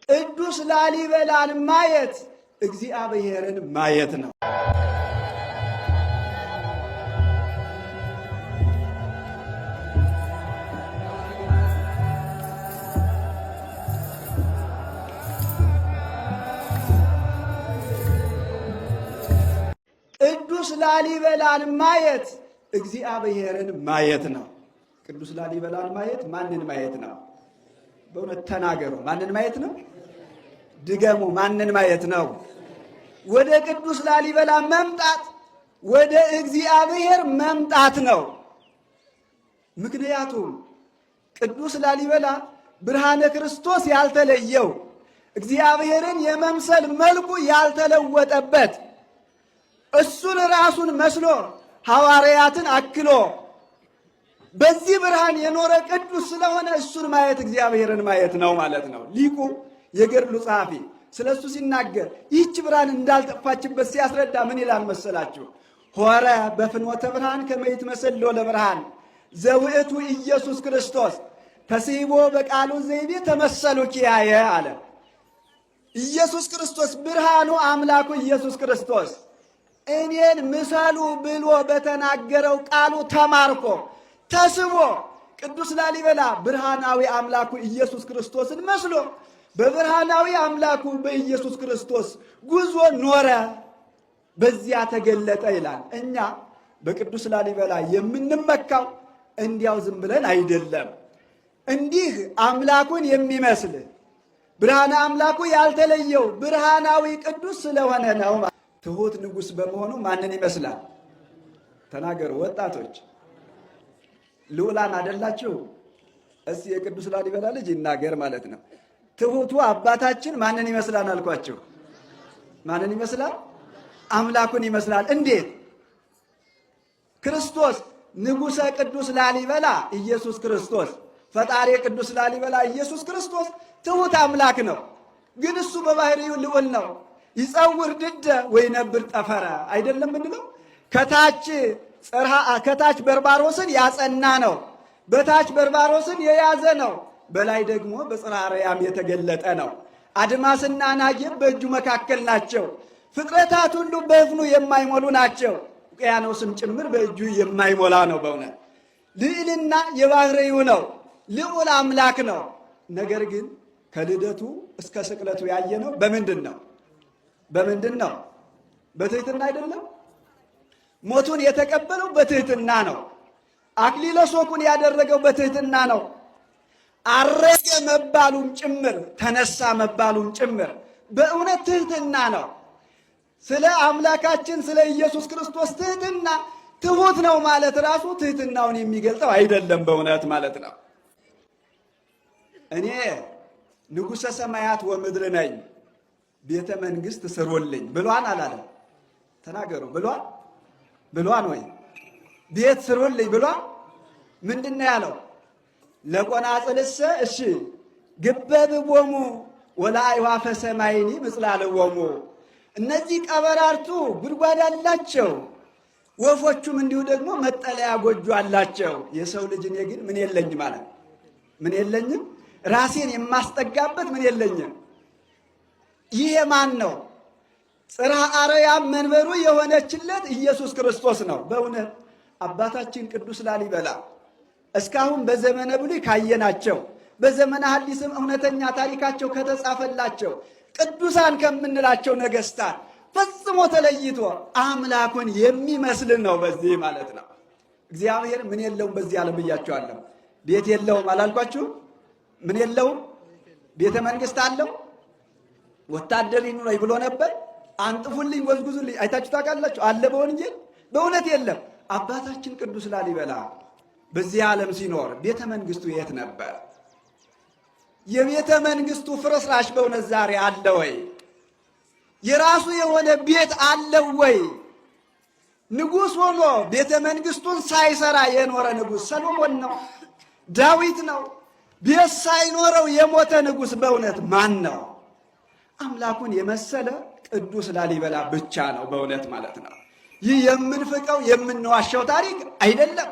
ቅዱስ ላሊበላን ማየት እግዚአብሔርን ማየት ነው። ቅዱስ ላሊበላን ማየት እግዚአብሔርን ማየት ነው። ቅዱስ ላሊበላን ማየት ማንን ማየት ነው? በእውነት ተናገሩ። ማንን ማየት ነው? ድገሙ። ማንን ማየት ነው? ወደ ቅዱስ ላሊበላ መምጣት ወደ እግዚአብሔር መምጣት ነው። ምክንያቱም ቅዱስ ላሊበላ ብርሃነ ክርስቶስ ያልተለየው እግዚአብሔርን የመምሰል መልኩ ያልተለወጠበት እሱን ራሱን መስሎ ሐዋርያትን አክሎ በዚህ ብርሃን የኖረ ቅዱስ ስለሆነ እሱን ማየት እግዚአብሔርን ማየት ነው ማለት ነው። ሊቁ የገድሉ ጸሐፊ ስለ እሱ ሲናገር ይህች ብርሃን እንዳልጠፋችበት ሲያስረዳ ምን ይላል መሰላችሁ? ሆረ በፍኖተ ብርሃን ከመ ይትመሰሎ ለብርሃን ዘውእቱ ኢየሱስ ክርስቶስ ተስሂቦ በቃሉ ዘይቤ ተመሰሉ ኪያየ አለ። ኢየሱስ ክርስቶስ ብርሃኑ አምላኩ ኢየሱስ ክርስቶስ እኔን ምሰሉ ብሎ በተናገረው ቃሉ ተማርኮ ተስቦ ቅዱስ ላሊበላ ብርሃናዊ አምላኩ ኢየሱስ ክርስቶስን መስሎ በብርሃናዊ አምላኩ በኢየሱስ ክርስቶስ ጉዞ ኖረ፣ በዚያ ተገለጠ ይላል። እኛ በቅዱስ ላሊበላ የምንመካው እንዲያው ዝም ብለን አይደለም። እንዲህ አምላኩን የሚመስል ብርሃነ አምላኩ ያልተለየው ብርሃናዊ ቅዱስ ስለሆነ ነው። ትሁት ንጉሥ በመሆኑ ማንን ይመስላል? ተናገሩ ወጣቶች፣ ልዑላን አደላችሁ? እስቲ የቅዱስ ላሊበላ ልጅ ይናገር ማለት ነው። ትሁቱ አባታችን ማንን ይመስላል አልኳችሁ? ማንን ይመስላል? አምላኩን ይመስላል። እንዴት? ክርስቶስ ንጉሠ ቅዱስ ላሊበላ ኢየሱስ ክርስቶስ ፈጣሪ ቅዱስ ላሊበላ ኢየሱስ ክርስቶስ ትሁት አምላክ ነው። ግን እሱ በባህሪው ልዑል ነው። ይጸውር ድደ ወይነብር ጠፈረ አይደለም ምንለው? ከታች ጽርሃ ከታች በርባሮስን ያጸና ነው። በታች በርባሮስን የያዘ ነው። በላይ ደግሞ በጽርሐ አርያም የተገለጠ ነው። አድማስና ናጌብ በእጁ መካከል ናቸው። ፍጥረታት ሁሉ በእፍኑ የማይሞሉ ናቸው። ውቅያኖስም ጭምር በእጁ የማይሞላ ነው። በእውነት ልዕልና የባህሪው ነው። ልዑል አምላክ ነው። ነገር ግን ከልደቱ እስከ ስቅለቱ ያየነው በምንድን ነው? በምንድን ነው? በትህትና አይደለም? ሞቱን የተቀበለው በትህትና ነው። አክሊለ ሦኩን ያደረገው በትህትና ነው። አረገ መባሉም ጭምር ተነሳ መባሉም ጭምር በእውነት ትህትና ነው። ስለ አምላካችን ስለ ኢየሱስ ክርስቶስ ትህትና ትሁት ነው ማለት ራሱ ትህትናውን የሚገልጸው አይደለም፣ በእውነት ማለት ነው። እኔ ንጉሠ ሰማያት ወምድር ነኝ ቤተ መንግስት ስሩልኝ ብሏን አላለም? ተናገሩ። ብሏን ብሏን ወይ ቤት ስሩልኝ ብሏን? ምንድን ነው ያለው? ለቆናጽልሰ እሺ ግበብቦሙ ወለአዕዋፈ ሰማይኒ ምጽላልዎሙ። እነዚህ ቀበራርቱ ጉድጓድ አላቸው፣ ወፎቹም እንዲሁ ደግሞ መጠለያ ጎጆ አላቸው። የሰው ልጅ እኔ ግን ምን የለኝም አለ። ምን የለኝም? ራሴን የማስጠጋበት ምን የለኝም። ይሄ ማን ነው? ጽርሐ አርያም መንበሩ የሆነችለት ኢየሱስ ክርስቶስ ነው። በእውነት አባታችን ቅዱስ ላሊበላ እስካሁን በዘመነ ብሉይ ካየናቸው በዘመነ ሐዲስም እውነተኛ ታሪካቸው ከተጻፈላቸው ቅዱሳን ከምንላቸው ነገስታት ፈጽሞ ተለይቶ አምላኩን የሚመስል ነው። በዚህ ማለት ነው እግዚአብሔር ምን የለውም በዚህ ዓለም ብያቸዋለሁ። ቤት የለውም አላልኳችሁ? ምን የለውም? ቤተ መንግስት አለው። ወታደር ይኑረኝ ብሎ ነበር። አንጥፉልኝ፣ ጎዝጉዙልኝ። አይታችሁ ታውቃላችሁ? አለ በወንጌል በእውነት የለም። አባታችን ቅዱስ ላሊበላ በዚህ ዓለም ሲኖር ቤተ መንግስቱ የት ነበር? የቤተ መንግስቱ ፍርስራሽ በእውነት ዛሬ አለ ወይ? የራሱ የሆነ ቤት አለው ወይ? ንጉሥ ሆኖ ቤተ መንግስቱን ሳይሰራ የኖረ ንጉሥ ሰሎሞን ነው፣ ዳዊት ነው። ቤት ሳይኖረው የሞተ ንጉሥ በእውነት ማን ነው? አምላኩን የመሰለ ቅዱስ ላሊበላ ብቻ ነው በእውነት ማለት ነው። ይህ የምንፍቀው የምንዋሸው ታሪክ አይደለም።